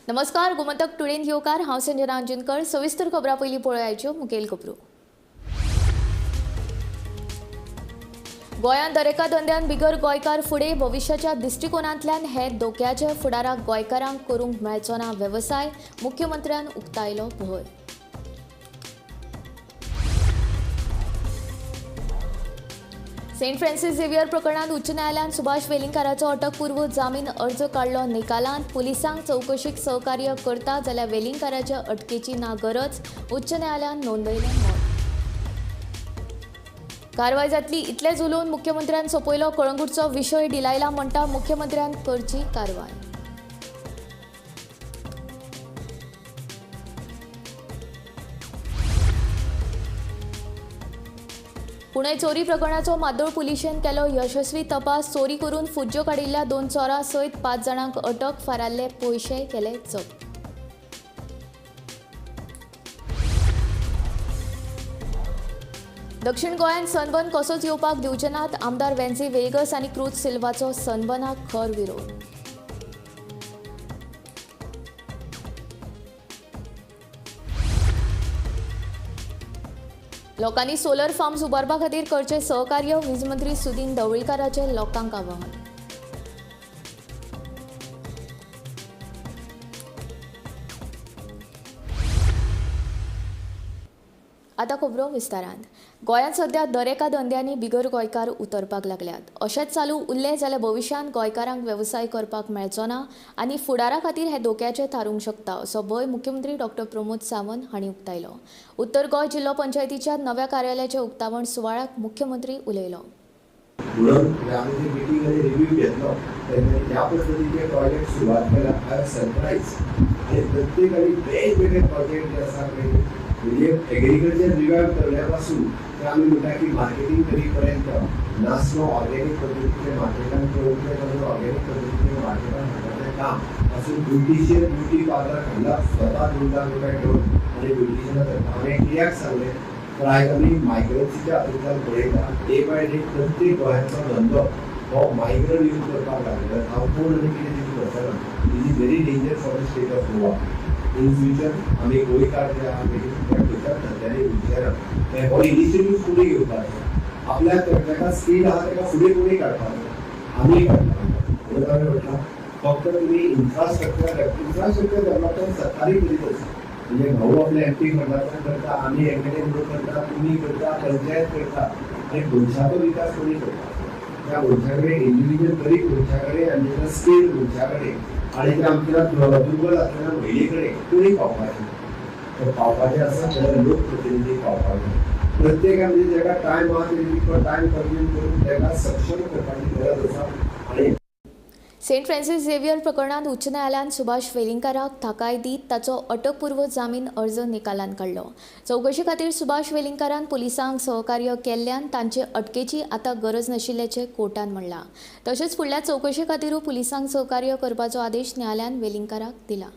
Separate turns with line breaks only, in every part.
नमस्कार, गोमंतक टुडेन येवकार. हांव संजना अंजनकर. सविस्तर खबरां पयलीं पळोवयाच्यो मुखेल खबरो. गोंयांत दरेका धंद्यान बिगर गोंयकार फुडें भविश्याच्या दृश्टिकोनांतल्यान हे धोक्याचे फुडाराक गोंयकारांक करूंक मेळचो ना वेवसाय, मुख्यमंत्र्यान उक्तायलो भंय. सेंट फ्रांसिस झेवियर प्रकरणात उच्च न्यायालयान सुभाष वेलिंगकाराचो अटकपूर्व जामीन अर्ज काडलो निकालांत. पुलिसांक चवकशीक सहकार्य करता जाल्यार वेलिंगकाराच्या अटकेची ना गरज, उच्च न्यायालयान नोंदयलें मत. कारवाय जातली इतलेंच उलोवन मुख्यमंत्र्यान सोंपयलो कळंगूटचो विशय. डिलायला म्हणटा मुख्यमंत्र्यान करची कारवाय. पुणे चोरी प्रकरणाचो मादोळ पुलिशेन केलो यशस्वी तपास. चोरी करून फुज्ज्यो काडिल्ल्या 2 चोरां सयत 5 जाणांक अटक, फाराल्ले पयशे केले जप्त. दक्षिण गोंयांत सनबर्न कसोच येवपाक दिवचे नात, आमदार वेन्झी वेगस आनी क्रूज सिल्वाचो सनबर्नाक खर विरोध. लोकांनी सोलर फार्म्स उबारपा खातीर करचें सहकार्य, वीज मंत्री सुदिन ढवळीकाराचें लोकांक आवाहन. आतां खबरो विस्तारान. गोंयांत सध्या दरेका धंद्यांनी बिगर गोंयकार उतरपाक लागल्यात. अशेंच चालू उरलें जाल्यार भविश्यांत गोंयकारांक वेवसाय करपाक मेळचो ना आनी फुडारा खातीर हें धोक्याचें थारूंक शकता, असो भंय मुख्यमंत्री डॉक्टर प्रमोद सावंत हांणी उक्तायलो. उत्तर गोंय जिल्लो पंचायतीच्या नव्या कार्यालयाच्या उक्तावण सुवाळ्याक मुख्यमंत्री उलयलो.
म्हणून आमी जे मिटींग आनी रिव्यू घेतलो तेन्ना ह्या पद्दतीचे प्रोजेक्ट सुरवात केला. I surprise. आनी प्रत्येकाने वेगवेगळे प्रोजेक्ट जे आसा पळय, म्हणजे एग्रीकल्चर रिवायव करण्या पासून ते आमी म्हणटा की मार्केटींग करी पर्यंत नासलो ऑर्गेनीक पद्दतीचे मार्केटान करून ऑर्गेनीक पद्दतीचे मार्केटान हाडपाचें काम पासून ब्युटिशियन ब्युटी पार्लर हाडला स्वता 2 लाख रुपया घेवन आनी ब्युटिशियना करता. हांवें कित्याक सांगलें तर आयज आमी मायग्रन्सीच्या हातूंतल्यान पळयता डे बाय डे प्रत्येक गोंयांतलो धंदो हो मायग्रंट यूज करपाक लागलो. हांव कोण आनी कितें तितून वचना. It is very danger for the state of Goa. In future आमी गोंयकार जे आहा त्या खंयच्याच धंद्यांनी उरचे ना. हो इनिशिएटीव फुडें घेवपाचो, आपल्याक ताका स्कील आहा ताका फुडें कोणी काडपाचो, आमी काडटा. म्हणून हांवें म्हटलां फक्त तुमी इन्फ्रास्ट्रक्चर डेव्हलपमेंट सरकारी करीत आसा. म्हणजे भाऊ आपल्या एम पी फंडांतल्यान करता, आमी एम एल ए म्हणून करता, तुमी करता, पंचायत करता आनी मनशाचो विकास कोणी करता. त्या मनशा कडेन इंडिव्हिज्युअल गरीब मनशा कडेन आनी ताच्या स्कील मनशा कडेन आनी ते आमच्या दुर्बल आसलेल्या महिले कडेन कोणी पावपाचें. तर पावपाचें आसा जाल्यार लोकप्रतिनिधी पावपाक जाय. प्रत्येकान म्हणजे जेका टायम आहा तेणी टायम कन्ज्यूम करून ताका सक्षम करपाची गरज आसा. आनी
सेंट फ्रांसिस झेवियर प्रकरणांत उच्च न्यायालयान सुभाष वेलिंगकाराक थाकाय दीत ताचो अटकपूर्व जामीन अर्ज निकालांत काडलो. चवकशे खातीर सुभाष वेलिंगकारान पुलिसांक सहकार्य केल्ल्यान तांचे अटकेची आतां गरज नाशिल्ल्याचें कोर्टान म्हणलां. तशेंच फुडल्या चवकशे खातीरूय पुलिसांक सहकार्य करपाचो आदेश न्यायालयान वेलिंगकाराक दिला.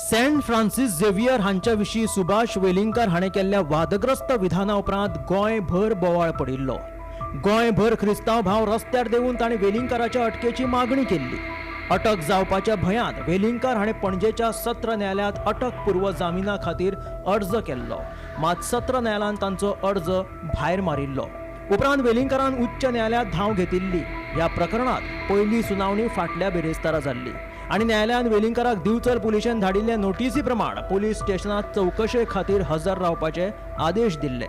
सेंट फ्रांसिस झेवियर हांच्या विशीं सुभाष वेलिंगकार हाणें केल्ल्या वादग्रस्त विधाना उपरांत गोंयभर बोवाळ पडिल्लो. गोंयभर क्रिस्तांव भाव रस्त्यार देंवून ताणें वेलिंगकाराच्या अटकेची मागणी केल्ली. अटक जावपाच्या भंयान वेलिंगकार हाणें पणजेच्या सत्र न्यायालयांत अटकपूर्व जामिना खातीर अर्ज केल्लो. मात सत्र न्यायालयान तांचो अर्ज भायर मारिल्लो. उपरांत वेलिंगकारान उच्च न्यायालयांत धांव घेतिल्ली. ह्या प्रकरणांत पयली सुनावणी फाटल्या बिरेस्तारा जाल्ली आनी न्यायालयान वेलिंगकाराक दिवचल पुलिशेन धाडिल्ले नोटीसी प्रमाण पुलीस स्टेशनांत चवकशे खातीर हजर रावपाचे आदेश दिल्ले.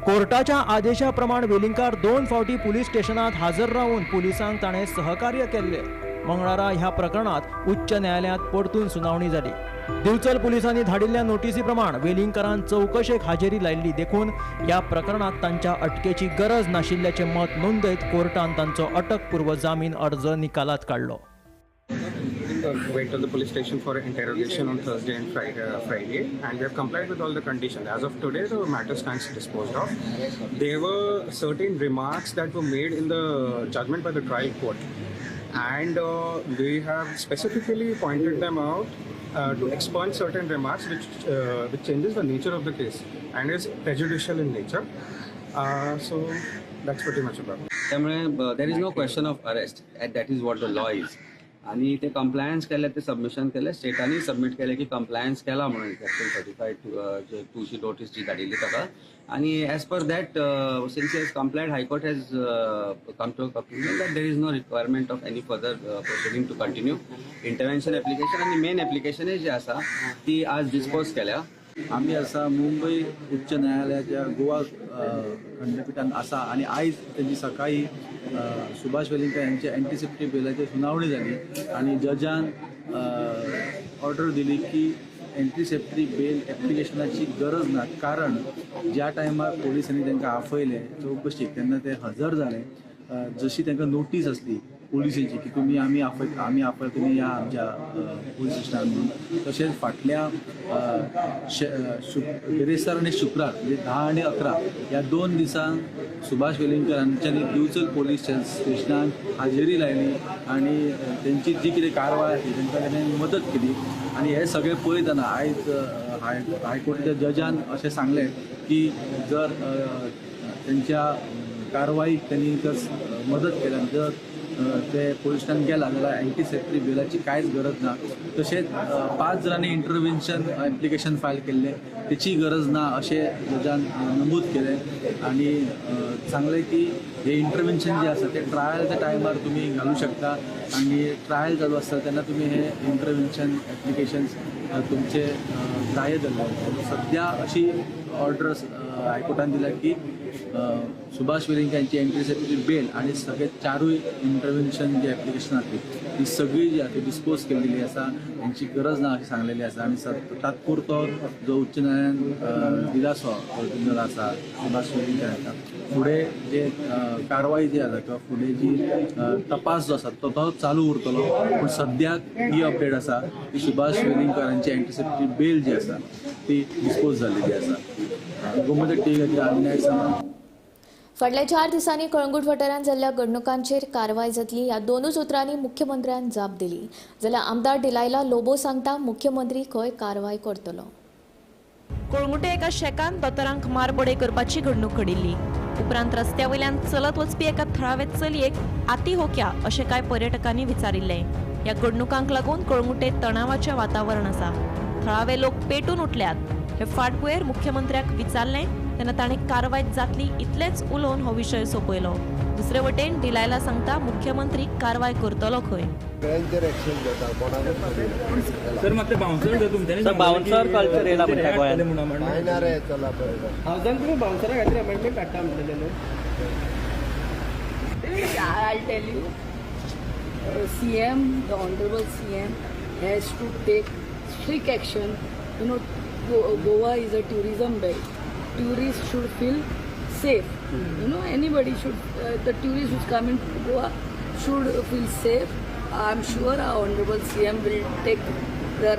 कोर्टाच्या आदेशा प्रमाण वेलिंगकार 2 फावटी पुलीस स्टेशनात हजर रावून पुलिसांक ताणें सहकार्य केल्लें. मंगळारा ह्या प्रकरणात उच्च न्यायालयांत परतून सुनावणी जाली. दिवचल पुलिसांनी धाडिल्ल्या नोटीसी प्रमाण वेलिंगकारान चवकशेक हाजेरी लायिल्ली देखून ह्या प्रकरणात तांच्या अटकेची गरज नाशिल्ल्याचें मत नोंदयत कोर्टान तांचो अटकपूर्व जामीन अर्ज निकालात काडलो.
Went to the police station for interrogation on Thursday and Friday, and we have complied with all the conditions. As of today, the matter stands disposed of. There were certain remarks that were made in the judgment by the trial court, and we have specifically pointed them out to expunge certain remarks which changes the nature of the case and is prejudicial in nature. So that's pretty much about it.
There is no question of arrest, and that is what the law is. आनी ते compliance केले, ते submission केले, स्टेटांनी submit केले की compliance केला म्हणून section 35(2) ची नोटीस जी धाडिल्ली ताका. आनी as per that, since has complied, High Court has come to a conclusion that there is no requirement of any further proceeding to continue intervention application. आनी मेन एप्लिकेशनय जी आसा ती आज डिस्पोज केल्या.
आमी आसा मुंबय उच्च न्यायालयाच्या गोवा खंडपिठान आसा आनी आयज तेंची सकाळी सुभाष वेलिंगकर यांच्या अँटिसिपेटरी बेलाचेर सुनावणी जाली आनी जजान ऑर्डर दिली की एंटिसिपेटरी बेल एप्लिकेशनाची गरज ना, कारण ज्या टायमार पोलिसांनी तांकां आपयले चवकशेक तेन्ना ते हजर जाले. जशी तांकां नोटीस आसली पोलिसेची की तुमी आमी आपय आमी आपय, तुमी या आमच्या पोलीस स्टेशनार म्हणून, तशेंच फाटल्या बिरेस्तार आनी शुक्रार, म्हणजे 10 आनी 11 ह्या 2 दिसांक सुभाष वेलिंगकर हांच्यांनी दिवचल पोलीस स्टेशनान हाजेरी लायली आनी तेंची जी कितें कारवाय आसली तेंकां तेणें मदत केली. आनी हे सगळें पळयतना आयज हायकोर्टाच्या जजान अशें सांगलें की जर तेंच्या कारवाईक त्यांनी जर मदत केल्या, जर ते पोलीस स्टेशन गेला जाल्यार अँटिसिपेटरी बेलाची कांयच गरज ना. तशेंच पांच जाणांनी इंटरव्हेन्शन एप्लिकेशन फायल केल्लें, तेची गरज ना अशें जजान नमूद केलें आनी सांगलें की हे इंटरव्हेन्शन जे आसा ते ट्रायलच्या टायमार तुमी घालूं शकता आनी ट्रायल चालू आसता तेन्ना तुमी हे इंटरव्हेन्शन एप्लिकेशन्स तुमचे ग्राह्य धरले. सद्या अशी ऑर्डर हायकोर्टान दिल्या की सुभाष वेलिंगकर यांची एंटिसिपेटरी बेल आणि सगळे चारूय इंटरव्हेन्शन जे एप्लिकेशन आसली ती सगळी जी आसा ती डिस्पोज केलेली आसा, हेंची गरज ना अशें सांगलेली आसा. आनी तात्पुरतो जो उच्च न्यायालयान दिलासो दिल्लो आसा सुभाष वेलिंगकर हांकां, फुडें जे कारवाय जी आसा किंवा फुडें जी तपास जो आसा तो तो चालू उरतलो, पूण सद्याक ही अपडेट आसा की सुभाष वेलिंगकर हांची एंटिसिपेटरी बेल जी आसा ती डिस्पोज जाल्लेली आसा. गोमंतक टीव्ही खातीर आमी नायक सामंत.
फाटल्या 4 दिसांनी कळंगूट वाठारांत जाल्ल्या घडणुकांचेर कारवाय जातली ह्या दोनूच उतरांनी मुख्यमंत्र्यान जाप दिली, जाल्यार आमदार डिलायला लोबो सांगता, मुख्यमंत्री खंय कारवाय करतलो.
कळंगुटे एका शेकान दोतोरांक मारबडय करपाची घडणूक घडिल्ली. उपरांत रस्त्या वयल्यान चलत वचपी एका थळावे चलयेक "आती हो क्या" अशें कांय पर्यटकांनी विचारिल्लें. ह्या घडणुकांक लागून कळंगुटे तणावाचें वातावरण आसा. थळावे लोक पेटून उठल्यात. हे फाटभुंयेर मुख्यमंत्र्याक विचारलें तेन्ना ताणें कारवाय जातली इतलेंच उलोवन हो विशय सोंपयलो. दुसरे वटेन डिलायला सांगता, मुख्यमंत्री कारवाय करतलो खंय.
सगळ्यांचेर एक्शन घेता, कोणाकूच सोडिना.
सर, मात ते बाउन्सर तुमच्यांनी
सर, बाउन्सर कल्चर येयला म्हणटा गोंयांत.
काय ना रे, चला बरें.
हावजान तुमी बाउन्सरा खातीर अमेंडमेंट हाडटा म्हणलेले न्हू?
I'll tell you, CM, the Honorable CM, has to take strict action. Goa is a tourism belt. Tourists should feel safe. Anybody should, the tourists who's come into Goa should feel safe. I'm sure our Honorable CM will take their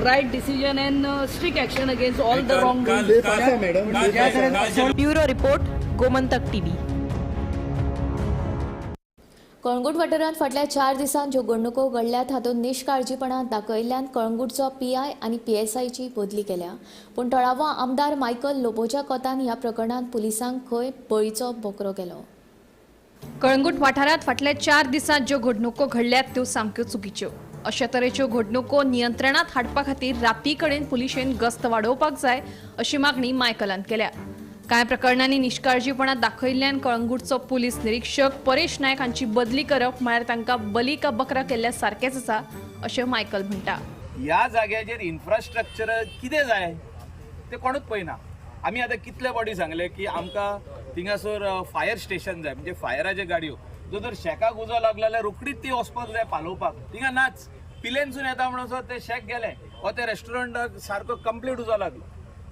right decision and strict action against all the wrongdoings.
Bureau report, Gomantak TV.
Calangute वाठारांत फाटल्या 4 दिसांत ज्यो घडणुको घडल्यात हातूंत निश्काळजीपणा दाखयल्ल्यान कळंगूटचो PI आनी पीएसआयची बदली केल्या. पूण थळावो आमदार मायकल लोबोच्या कोतान ह्या प्रकरणांत पुलिसांक खंय बळीचो बोकरो केलो.
कळंगूट वाठारांत फाटल्या 4 दिसांत ज्यो घडणुको घडल्यात त्यो सामक्यो चुकीच्यो. अशा तरेच्यो घडणुको नियंत्रणात हाडपा खातीर राती कडेन पुलिशेन गस्त वाडोवपाक जाय अशी मागणी मायकलान केल्या. कांय प्रकरणांनी निश्काळजीपणा दाखयल्ल्यान कळंगूटचो पुलीस निरीक्षक परेश नायक हांची बदली करप म्हळ्यार तांकां बली का बकरा केल्ल्या सारकेंच आसा अशें मायकल म्हणटा.
ह्या जाग्याचेर इन्फ्रास्ट्रक्चर कितें जाय तें कोणूच पळयना. आमी आतां कितले फावटी सांगले की आमकां थिंगासर फायर स्टेशन जाय, म्हणजे फायराच्यो गाडयो, जो जर शेकाक उजो लागलो जाल्यार रोखडीच ती वचपाक जाय पालोवपाक. थिंगा नाच, पिलेनसून येता म्हणसर तें शेक गेलें वा त्या रेस्टॉरंटाक सारको कंप्लीट उजो लागलो.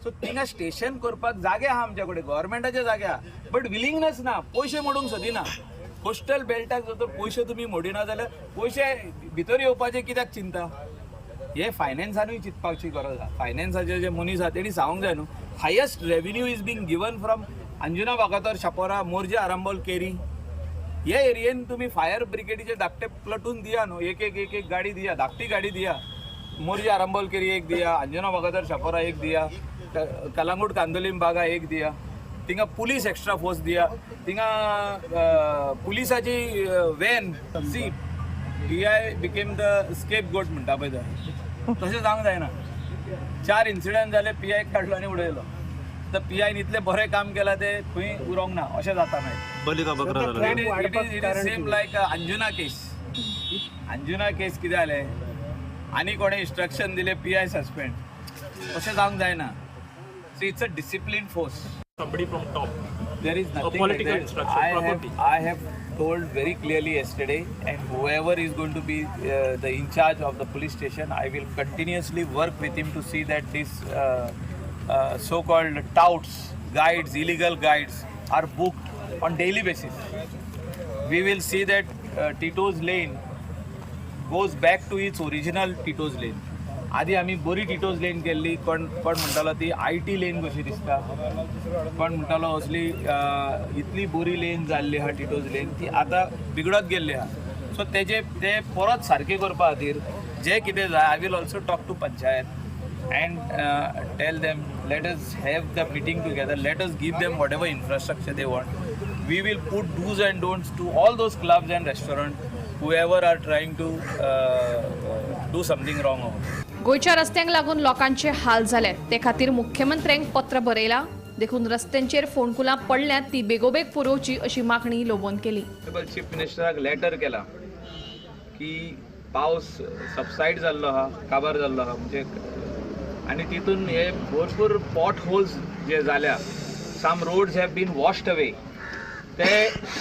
सो थिंगा स्टेशन करपाक जागे आहा आमच्या कडेन, गव्हर्मेंटाचे जागे आहा, बट विलिंगनेस ना, पयशे मोडूंक सोदिना. कोस्टल बेल्टाक जर तर पयशे तुमी मोडिना जाल्यार पयशे भितर येवपाचे कित्याक चिंता? हे फायनान्सानूय चिंतपाची गरज आहा. फायनान्साचे जे मनीस आहा तेणी सांगूंक जाय न्हू, highest revenue is being given from Anjuna Vagator, Chapora, Morjim, Arambol, Keri. हे एरियेन तुमी फायर ब्रिगेडीचे धाकटे प्लटून दिया न्हू, एक एक एक एक गाडी दिया, धाकटी गाडी दिया. मोरजे आरंबोल केरी एक दिया, अंजुना वागातोर शापोरा एक दिया, कलांगूट कांदोलीम बागा एक दिया. थिंगा पुलीस एक्स्ट्रा फोर्स दिया, थिंगा पुलिसाची van. See, PI became the scapegoat म्हणटा पळय तो, तशें जावंक जायना. 4 इन्सिडंट जाले, पी I काडलो आनी उडयलो. तर पी आयन इतलें बरें काम केलां तें खंय उरोंक ना, अशें जाता मागीर. It is same like Anjuna case. Anjuna case कितें जालें, आनी कोणें इन्स्ट्रक्शन दिलें पी I suspend, तशें जावंक जायना. So it's a discipline force.
Somebody from top.
There is nothing
a political
like that.
Instruction.
I have told very clearly yesterday, and whoever is going to be the in charge of the police station, I will continuously work with him to see that these so-called touts, guides, illegal guides are booked on daily basis. We will see that Tito's Lane goes back to its original Tito's Lane. आदी आमी बरी Tito's lane केल्ली, कोण कोण म्हणटालो ती I T lane कशी दिसता, कोण म्हणटालो असली इतली बरी लेन जाल्ली आहा टिटोज लेन, ती आतां बिगडत गेल्ली आहा. सो तेजे ते परत सारकें करपा खातीर जे कितें जाय, I will also talk to panchayat and tell them let us have the meeting together, let us give them whatever infrastructure they want. We will put dos and don'ts to all those clubs and restaurant whoever are trying to do something wrong.
गोंयच्या रस्त्यांक लागून लोकांचे हाल जाले, ते खातीर मुख्यमंत्र्यांक पत्र बरयलां. देखून रस्त्यांचेर फोंडकुलां पडल्यांत ती बेगोबेग पुरोवची अशी मागणी लोबोन केली.
चीफ मिनिस्टराक लेटर केला की पावस सबसायड जाल्लो आहा, काबार जाल्लो आहा म्हणजे, आनी तितून हे भरपूर पॉट होल्स जे जाल्या, some roads have been washed away. ते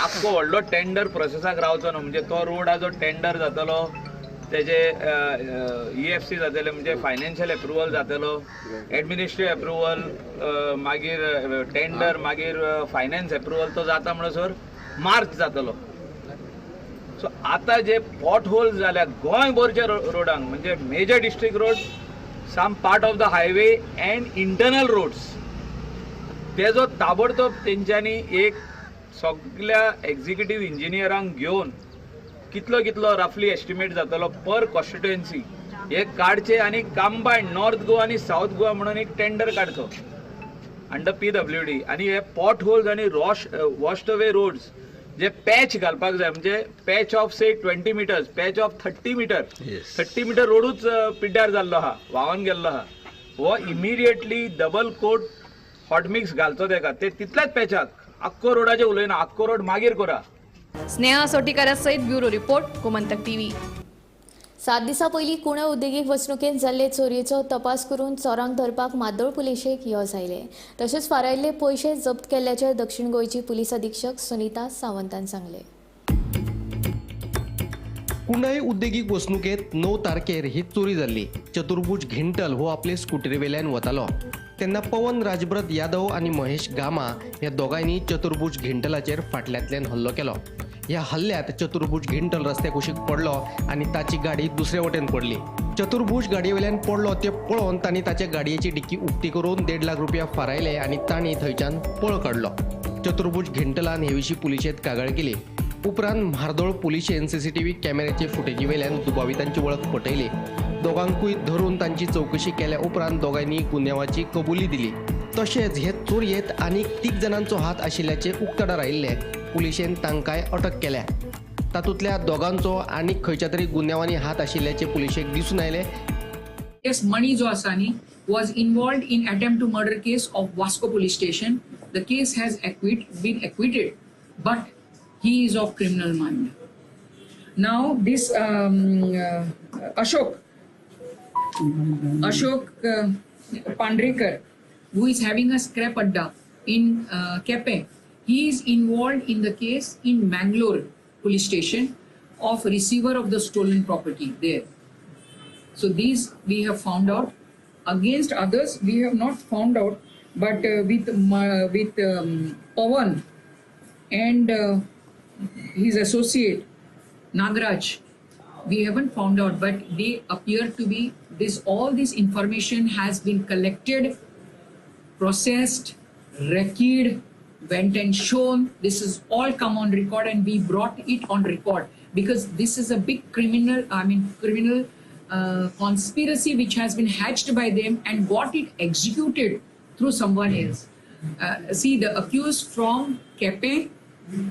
आख्खो व्हडलो टेंडर प्रोसेसाक रावचो ना, म्हणजे तो रोड जो टेंडर जातलो तेजे EFC जातले, म्हणजे फायनान्शियल एप्रुवल जातलो, एडमिनिस्ट्रेटिव्ह एप्रुवल, मागीर टेंडर, मागीर फायनान्स एप्रुवल, तो जाता म्हणसर मार्च जातलो. सो आतां जे पॉट होल्स जाल्या गोंयभरच्या रोडांक, म्हणजे major district road, some part of the highway and internal roads, तेजो ताबडतोब तेंच्यांनी एक सगल्या एक्झिक्युटीव इंजिनियरांक घेवन कितलो कितलो रफली एस्टिमेट जातलो पर कॉन्स्टिट्युएन्सी हे काडचे आनी कंबायन नॉर्थ गोवा आनी सावथ गोवा म्हणून एक टेंडर काडचो अंडर PWD. आनी हे पॉट होल्स आनी वॉश्ड अवे रोड्स जे पॅच घालपाक जाय, म्हणजे patch of say 20 meters, patch of 30 meter, 30 meter रोडूच पिड्ड्यार जाल्लो आहा, व्हांवन गेल्लो आहा, हो immediately double coat hot mix घालचो तेका, ते तितल्याच पॅचाक, आख्खो रोडाचें उलयना, आख्खो रोड मागीर करा.
स्नेहा सोटीकारा सयत ब्युरो रिपोर्ट, गोमंतक टीव्ही.
7 दिसां पयलीं कुणे उद्देगीक वसणुकेंत जाल्ले चोरयेचो तपास करून चोरांक धरपाक मादोळ पुलिशेक येस आयलें. तशेंच फारायल्ले पयशे जप्त केल्ल्याचें दक्षिण गोंयची पुलीस अधीक्षक सुनीता सावंतान सांगलें.
कुंडय उद्देगीक वसणुकेंत 9 तारखेर ही चोरी जाल्ली. चतुर्भुज घिंटल हो आपले स्कुटरी वेल्यान वतालो तेन्ना पवन राजब्रत यादव आनी महेश गामा ह्या दोगांयनी चतुर्भुज घिंटलाचेर फाटल्यांतल्यान हल्लो केलो. ह्या हल्ल्यात चतुर्भुज घिंटल रस्त्या कुशीक पडलो आनी ताची गाडी दुसरे वटेन पडली. चतुर्भुज गाडयेवेल्यान पडलो ते पळोवन तांणी ताच्या गाडयेची डिक्की उक्ती करून 1.5 लाख रुपया फारायले आनी तांणी थंयच्यान पळ काडलो. चतुर्भुज घिंटलान हे विशीं पुलिशेंत कागाळ केली. उपरांत म्हार्दोळ पुलिशेन CCTV कॅमेऱ्याचे फुटेजी वेल्यान दुबावितांची वळख पटयली. दोगांकूय धरून तांची चवकशी केल्या उपरांत दोगांनी गुन्यांवाची कबुली दिली. तशेंच हे चोरयेंत आनीक 3 जाणांचो हात आशिल्ल्याचें उक्ताडार आयिल्लें. पुलिशेन तांकांय अटक केल्या. तातूंतल्या दोगांचो आनीक खंयच्या तरी गुन्यांवांनी हात आशिल्ल्याचें पुलिशेक दिसून आयलें.
केस मणी जो आसा न्ही was involved in attempt to murder case of Vasco police station. The case has been acquitted, but he is of criminal mind. Now this Ashok Pandrekar, who is having a scrap adda in Kepe, he is involved in the case in Mangalore police station of receiver of the stolen property there. So these we have found out. Against others we have not found out, but with Pawan and his associate Nagraj, we haven't found out, but they appear to be this. All this information has been collected, processed, recorded, went and shown. This is all come on record, and we brought it on record because this is a big criminal conspiracy which has been hatched by them and got it executed through someone else. See, the accused from Kepe,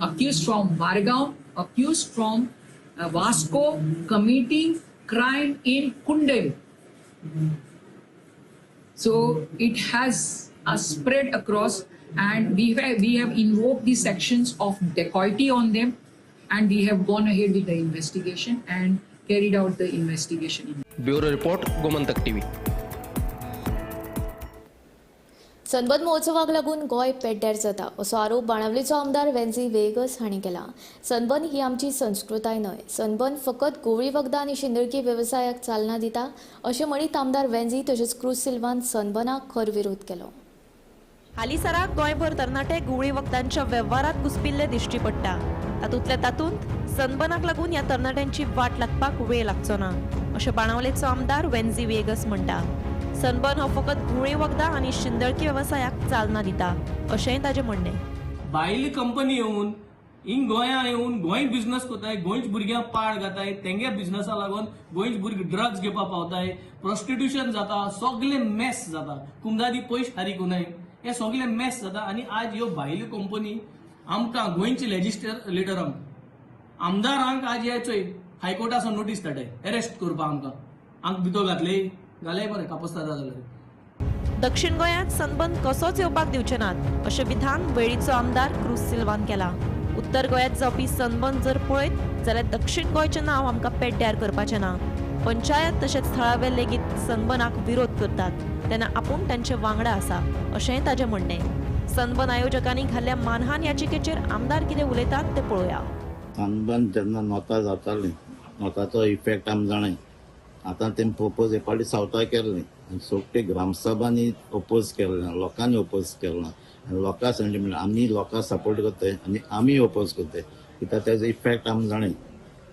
accused from Margao, accused from Vasco committing crime in Kundem. So it has spread across, and we have invoked the sections of dacoity on them, and we have gone ahead with the investigation and carried out the investigation.
Bureau report, Gomantak TV.
Sunburn महोत्सवाक लागून गोंय पेड्ड्यार जाता असो आरोप बाणावलीचो आमदार वेन्झी vagus हांणी केला. Sunburn ही आमची संस्कृताय न्हय, सनबर्न फकत गोवळी वखदां आनी शिंदळकी वेवसायाक चालना दिता अशें म्हणीत आमदार वेन्झी तशेंच क्रूज सिल्वान सनबर्नाक खर विरोध केलो.
हालींसराक गोंयभर तरणाटे गुवळी वखदांच्या वेव्हारात घुसपिल्ले दिश्टी पडटा. तातूंतल्या तातूंत सनबर्नाक लागून ह्या तरणाट्यांची वाट लागपाक वेळ लागचो ना अशें बाणावलेचो आमदार वेन्झी वेगस म्हणटा. सनबर्न हो फकत गुळे वखदां आनी शिंदळकी वेवसायाक चालना दिता अशेंय ताजें म्हणणें.
भायली कंपनी येवन हिंग गोंया येवन गोंय बिझनस करताय, गोंयच भुरग्यांक पाड घाताय, तेंगे बिझनसा लागून गोंयच भुरगे ड्रग्स घेवपाक पावताय, प्रोस्टिट्युशन जाता, सगळे मेस जाता, कुमदादी पयस हारी कोनाय, हे सगळे मेस जाता. आनी आज ह्यो भायल्यो कंपनी आमकां गोंयचे लेजिस्लेटरांक आमदारांक आज हे चोय हायकोर्टासून नोटीस काडटाय अरेस्ट करपाक आमकां, आमकां भितर घातले घाले बरें कापस्तार जालें.
दक्षिण गोंयांत सनबर्न कसोच येवपाक दिवचे नात अशें विधान वेळीचो आमदार क्रूज सिल्वान केला. उत्तर गोंयांत जावपी सनबर्न जर पळयत जाल्यार दक्षिण गोंयचें नांव आमकां पेड्ड्यार करपाचें ना. पंचायत तशेंच थळावे लेगीत सनबर्नाक विरोध करतात तेन्ना आपूण तांचे वांगडा आसा अशेंय ताजें म्हणणें. सनबर्न आयोजकांनी घाल्ल्या मानहान याचिकेचेर आमदार कितें उलयतात तें पळोवया.
सनबर्न जेन्ना नोता जातालीं, नोताचो इफेक्ट आमी जाणाय. आतां तेमी प्रपोज एक फावटी सावथा केल्लें आनी सोगटे ग्रामसभांनी ओपोज केलें ना, लोकांनी ओपोज केलो ना आनी लोकां सेंटिमेंट आमी लोकांक सपोर्ट करताय आनी आमी ओपोज करताय कित्याक तेजो इफेक्ट आमी जाणाय.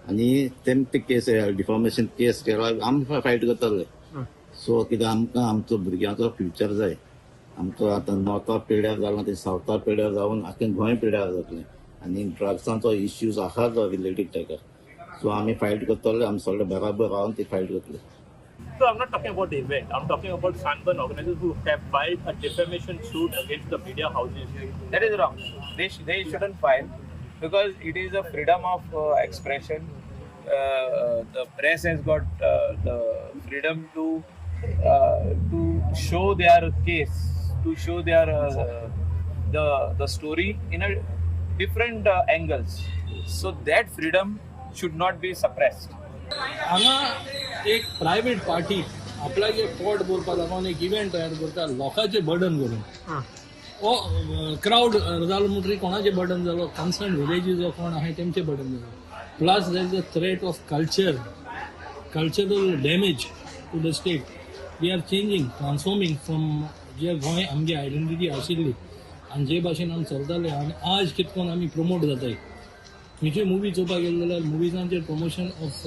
आनी तेम ते केस डिफॉर्मेशन केस केला आमी फायट करतले. सो कित्याक आमकां आमचो भुरग्यांचो फ्युचर जाय. आमचो आतां नॉर्था पिड्यार जाला ते सावथा पिड्यार जावन आख्खें गोंय पिड्यार जातलें आनी ड्रग्सांचो इश्यूज आसा तो रिलेटेड ताका. सो आमी फायट करतले, आमी सगळे बराबर रावन ती फायट करतले.
So I'm not talking about the event. I'm talking about Sunburn organizers who have filed a defamation suit against the media houses.
That is wrong. They shouldn't file because it is a freedom of expression. The press has got the freedom to show their case, to show their the story in a different angles. So that freedom should not be suppressed.
हांगा एक private party आपल्याचे पोट भरपाक लागून एक event तयार करता लोकांचे burden करून. हो क्रावड जालो म्हणटकीर कोणाचें बर्डन जालो, कन्सर्न विलेजीस कोण आहाय तेमचें बर्डन जालो. Plus there is a threat of cultural damage to the state. We are changing, transforming from जे गोंय आमगे आयडेंटिटी आशिल्ली आनी जे भाशेन आमी चलताले आनी आज कितें करून आमी प्रमोट जाताय. खंयच्यो मुवी चोवपाक गेले जाल्यार मुवीजांचेर promotion of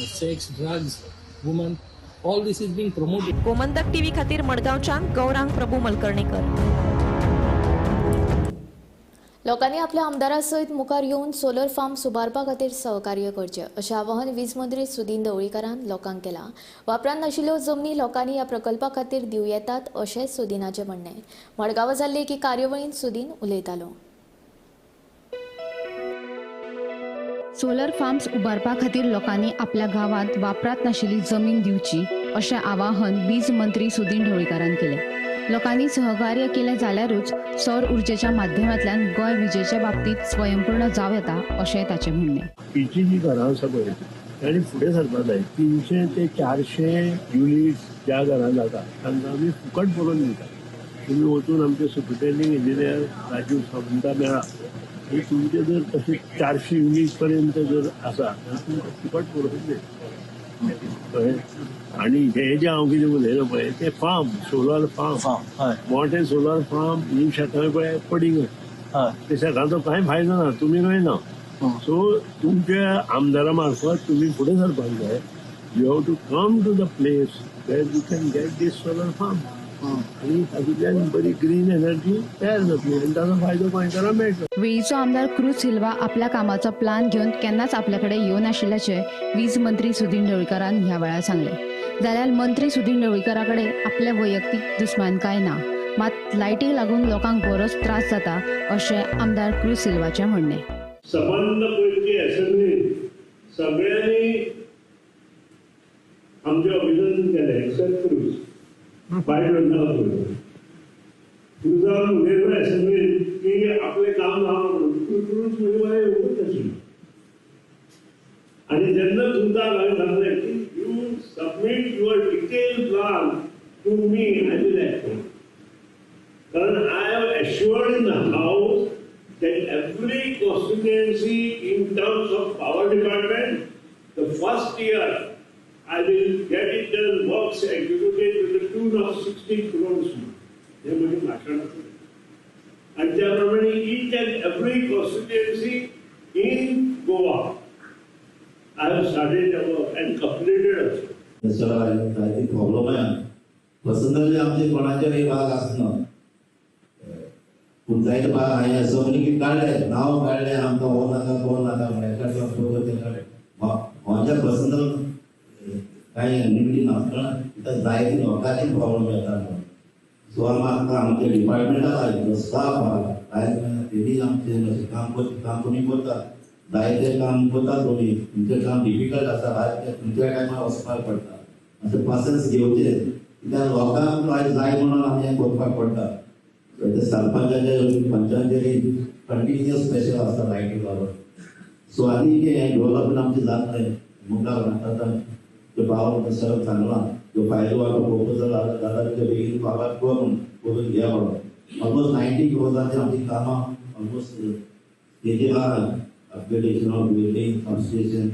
sex, drugs, woman, all this is being promoted.
Gomantak TV खातीर मडगांवच्यान गौरांग प्रभू मलकर्णेकर.
लोकांनी आपल्या आमदारा सयत मुखार येवन सोलर फार्म सुबारपा खातीर सहकार्य करचें अशें आवाहन वीज मंत्री सुदीन ढवळीकारान लोकांक केलां. वापरांत नाशिल्ल्यो जमनी लोकांनी ह्या प्रकल्पा खातीर दिवं येतात अशें सुदीनाचें म्हणणें. मडगांवां जाल्ले एके कार्यावळींत सुदीन उलयतालो.
सोलर फार्म्स उबारपा खातीर लोकांनी आपल्या गांवांत वापरांत नाशिल्ली जमीन दिवची अशें आवाहन वीज मंत्री सुदीन ढवळीकारान केलें. लोकांनी सहकार्य केलें जाल्यारूच सौर उर्जेच्या माध्यमांतल्यान गोंय विजेच्या बाबतींत स्वयंपूर्ण जावं येता अशें ताचें म्हणणें.
पीची जी घरां आसा पळय तांणी फुडें सरपाक जाय. 300 ते 400 युनिट ज्या घरांत जाता तांकां आमी फुकट बरोवन दिता. तुमी वचून आमचे सुपरिटेंडींग इंजिनियर राजीव सावंता मेळा आनी तुमचे जर तशें 400 युनिट पर्यंत जर आसा जाल्यार तुमकां फुकट बरोवन दिता. कळ्ळें? आनी हें जें हांव कितें उलयलो पळय तें फार्म, सोलर फार्म, मोठे सोलर फार्म ही शेतां पळय पडींग, ते शेतांचो कांय फायदो ना, तुमी रोयना. सो तुमच्या आमदारा मार्फत तुमी फुडें सरपाक जाय. You have to come to the place where you can get this solar farm आनी तातूंतल्यान बरी ग्रीन एनर्जी तयार जातली आनी ताचो फायदो गोंयकारांक मेळटलो.
वेळीचो आमदार क्रूज सिल्वा आपल्या कामाचो प्लान घेवन केन्नाच आपल्या कडेन येवनाशिल्ल्याचें वीज मंत्री सुदीन ढवळीकारान ह्या वेळार सांगलें. जाल्यार मंत्री सुदीन ढवळीकारा कडेन आपल्या वैयक्तीक दुस्मानकाय ना, मात लायटीक लागून लोकांक बरोच त्रास जाता अशें आमदार क्रूज सिल्वाचें म्हणणें.
संबंद पयलीं असेंब्लीन सगळ्यांनी आमचें अभिनंदन केलें एक्सेप्ट क्रूज. वायट नाका क्रुजान उलयलो एसेंब्लीन की आपलें काम ना म्हणून. क्रूज म्हणजे मला येवंकूच नाशिल्लो. आनी जेन्ना क्रुजाक हांवें सांगलें की you submit your detail plan to me, I will act. कारण I have assured in the house that every constituency in terms of power department, the first year I will get it done, works executed with the tune of 60 crores. हे म्हजें भाशण आसलें. आनी त्या प्रमाणे each and every constituency in Goa I have started the work and completed also.
जायते problem आहा. Personally आमचे कोणाचेर वाग आसना, पूण जायते भाग हांवें असेंब्लीक काडले, नांव काडलें आमकां हो नाका तो नाका म्हणून एका म्हज्या पर्सनल कांय एनिमिटी नासतना कित्याक जायते लोकांचे प्रॉब्लम येता म्हणून. सो आमी आतां आमच्या डिपार्टमेंटाक आयिल्लो स्टाफ आहा, कांय तेणी आमचें मातशें काम काम कमी करता, जायते काम करता तुमी, तुमचें काम डिफिकल्ट आसा, तुमच्या टायमार वचपाक पडटा, मातशें पासन्स घेवचें कित्याक लोकांक जाय म्हणून आमी हें करपाक पडटा. सरपंचाचे पंचांचेर कंटिन्युअस प्रेशर आसता लायटीक लागून. सो आनी हें डेवलपमेंट आमचें जातलें मुखार. आतां त्यो भाव सर सांगलां त्यो फायलो आतां प्रपोजल जाता ते बेगीन बाबा करून करून घे म्हणून. ऑलमोस्ट 90 क्रोजाचेर आमचीं कामां ऑलमोस्ट तेजेर आहा. Upgradation of building, substation,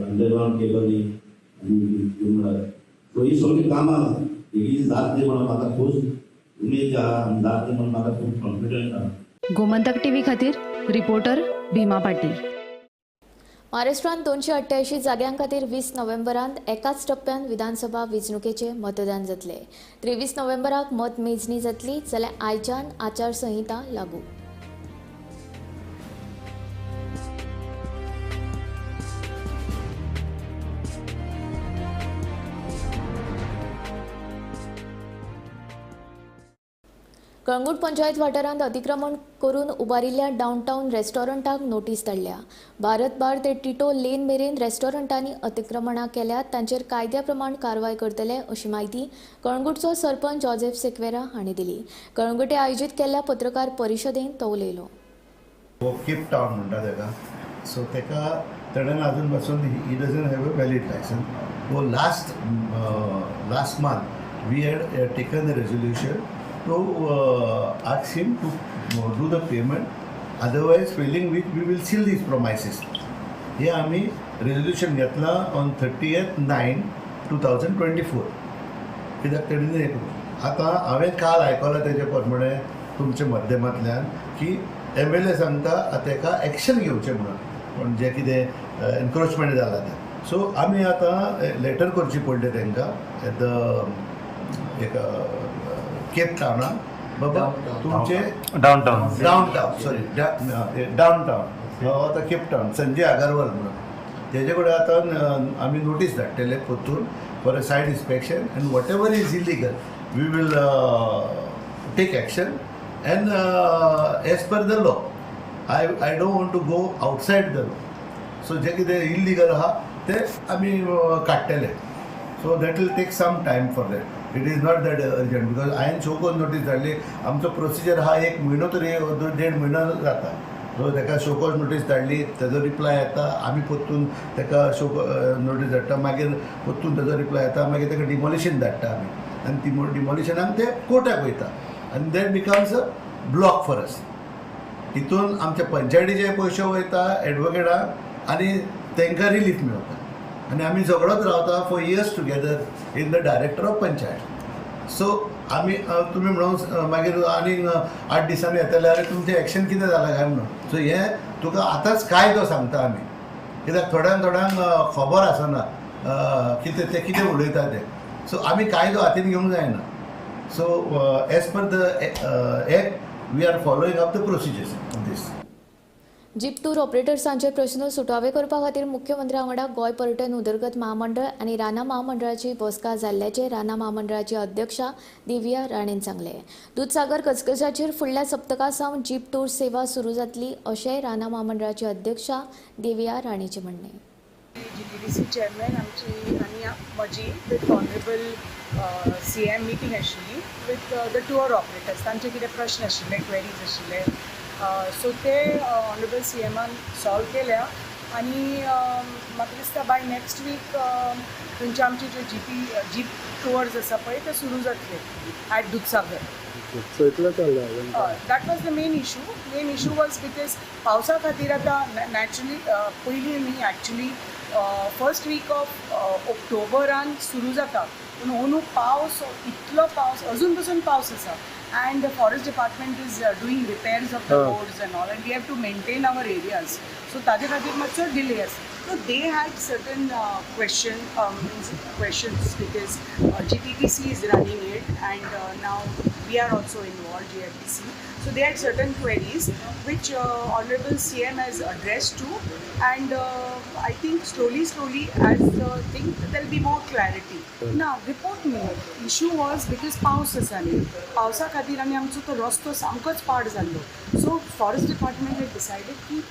underground cabling आनी सो ही सगळीं कामां बेगीन जातलीं म्हणून म्हाका खूब उमेद आहा, जातली म्हणून म्हाका खूब कॉन्फिडंट आहा.
गोमंतक टीव्ही खातीर रिपोर्टर भीमा पाटील.
महाराष्ट्रांत 288 जाग्यां खातीर 20 नोव्हेंबरांत एकाच टप्प्यान विधानसभा वेंचणुकेचें मतदान जातलें. 23 नोव्हेंबराक मतमेजणी जातली, जाल्यार आयच्यान आचारसंहिता लागू. कळंगूट पंचायत वाठारांत अतिक्रमण करून उबारिल्ल्या डाऊनटाऊन रेस्टॉरंटाक नोटीस धाडल्या. भारत बार ते टिटो लेन मेरेन रेस्टॉरंटांनी अतिक्रमणां केल्यात, तांचेर कायद्या प्रमाण कारवाय करतले अशी म्हायती कळंगूटचो सरपंच जोसेफ सेक्वेरा हांणी दिली. कळंगूटे आयोजीत केल्ल्या पत्रकार परिशदेंत तो उलयलो.
हो केप टावन म्हणटा तेका, सो तेका तेणेन अजून पासून he doesn't have a valid licence. हो last month we had taken the resolution to ask him to do the payment, otherwise failing which we will seal these premises. हे आमी resolution घेतला ऑन 30/9/2024. कित्याक तेणी हें करूं. आतां हांवें काल आयकलां तेजे प्रमाणे तुमच्या माध्यमांतल्यान की MLA सांगता तेका एक्शन घेवचें म्हणून, पूण जें कितें एनक्रोचमेंट जालां तें. सो आमी आतां लेटर करची पडली तांकां एट the एक केप टावनान, बाबा तुमचे डाउनटावन सॉरी डाउनटावन आतां केप टावन संजय अगरवाल म्हणून तेजे कडेन आतां आमी नोटीस धाडटले परतून for a site inspection and whatever is illegal we will take action and as per the law. I don't want to go outside the law. So जें कितें इल्लीगल आहा तें आमी काडटले. So that will take some time for that. It is not that urgent because हांवें show cause notice धाडली. आमचो procedure आहा 1 म्हयनो तरी 1.5 म्हयनो जाता. सो ताका शोकोज नोटीस धाडली, तेजो रिप्लाय येता, आमी परतून ताका शोको नोटीस धाडटा, मागीर परतून तेजो रिप्लाय येता, मागीर ताका डिमोलिशन धाडटा आमी आनी डिमोलिशनाक ते कोर्टाक वयता आनी that becomes a block for us. हितून आमच्या पंचायतीचे पयशे वयता एडवोकेटाक आनी तांकां रिलीफ मेळटा आनी आमी झगडत रावता for years together in the director of panchayat. So आमी तुमी म्हणून मागीर आनीक 8 दिसांनी येतले, आनी तुमचें एक्शन कितें जालां काय म्हणून. सो हें तुका आतांच कायदो सांगता आमी, कित्याक थोड्यांक थोड्यांक खबर आसना कितें ते कितें उलयता तें. सो आमी कायदो हातीन घेवंक जायना. So as per the act we are following up the procedures on this.
Jeep tour ऑपरेटर्सांचे प्रस्न सुटावे करपा खातीर मुख्यमंत्र्या वांगडा गोंय पर्यटन उदरगत महामंडळ आनी रानां महामंडळाची बसका जाल्ल्याचें रानां महामंडळाची अध्यक्षा दिव्या राणेन सांगलें. दुदसागर घसघशाचेर फुडल्या सप्तका सावन जीप टूर सेवा सुरू जातली अशें रानां महामंडळाची अध्यक्षा दिव्या राणेचें म्हणणें.
जीटीडीसी चेअरमॅन आमची आनी म्हजी with honourable CM meeting आशिल्ली विथ the tour operators. तांचे कितें प्रश्न आशिल्ले, क्वेरीज आशिल्ले, सो ते ऑनरेबल सीएमान सॉल्व केल्या आनी म्हाका दिसता बाय नेक्स्ट वीक थंयचे आमचे जे जीपी जीप टुअर्स आसा पळय ते सुरू जातले at Dudhsagar. That was the main issue. Main issue was because पावसा खातीर आतां नॅचरली पयलीं न्ही एक्चुली फर्स्ट वीक ऑफ ऑक्टोबरान सुरू जाता, पूण अंदू पावस इतलो पावस अजून पसून पावस आसा and the forest department is doing repairs of the roads and all and we have to maintain our areas, so ताजे खातीर मातसो डिले आसा. So they had certain question means questions because GTDC is running it and now we are also involved, GFDC. So they had certain queries which Honorable CM has addressed to, and I think slowly, slowly as the thing there will be more clarity. Now report न्ही, issue was because पावस आसा न्ही, पावसा खातीर आनी आमचो तो रस्तो सामकोच पाड जाल्लो. So forest department had decided की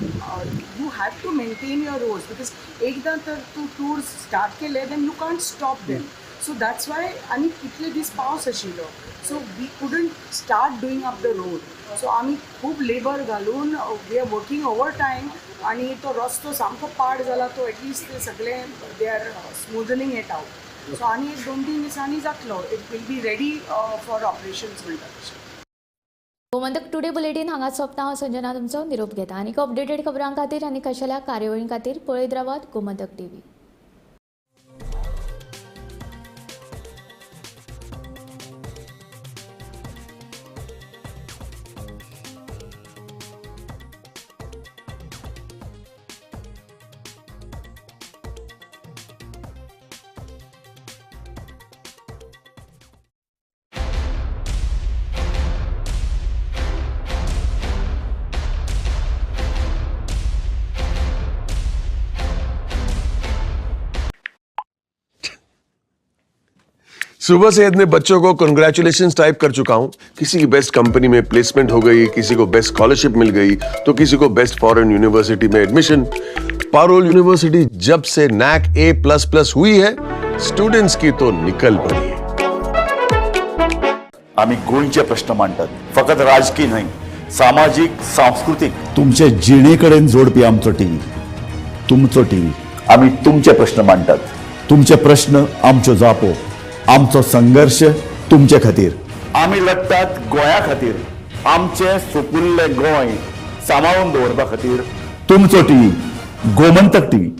you have to maintain your roads because एकदां तर तूं टूर्स स्टार्ट केले then you can't stop them. So that's why आनी इतले दीस पावस आशिल्लो, so we couldn't start doing up the road. So आमी खूब लेबर घालून we are working over time आनी तो रस्तो सामको पाड जाला तो एटलिस्ट ते सगळे they are smoothening it out. So आनी एक 2-3 दिसांनी जातलो, it will be ready for operations म्हणटा तशें.
गोमंतक टुडे बुलेटीन हांगा सोंपता. हांव संजना तुमचो निरोप घेता. आनीक अपडेटेड खबरां खातीर आनी खाशेल्या कार्यावळीं खातीर पळयत रावात गोमंतक टीव्ही.
सुबह से इतने बच्चों को कंग्रेचुलेशंस टाइप कर चुका हूं। किसी की बेस्ट कंपनी में प्लेसमेंट हो गई, किसी को बेस्ट स्कॉलरशिप मिल गई, तो किसी को बेस्ट फॉरेन यूनिवर्सिटी में एडमिशन। पारुल यूनिवर्सिटी जब से नैक A++ हुई है, स्टूडेंट्स की तो निकल पड़ी है।
आमी गोंयचे प्रश्न मांडटात, फकत राजकीय न्हय, सामाजीक, सांस्कृतीक, तुमचे जिणे कडेन जोडपी आमचो टीव्ही, तुमचो टीव्ही। आमी तुमचे प्रश्न मांडटात, तुमचे प्रश्न आमच्यो जापो, आमचो संघर्ष तुमचे खातीर। आमी लढतात गोंया खातीर, आमचे सुपुल्ले गोंय सांबाळून दवरपा खातीर। तुमचो टीव्ही, गोमंतक टीव्ही।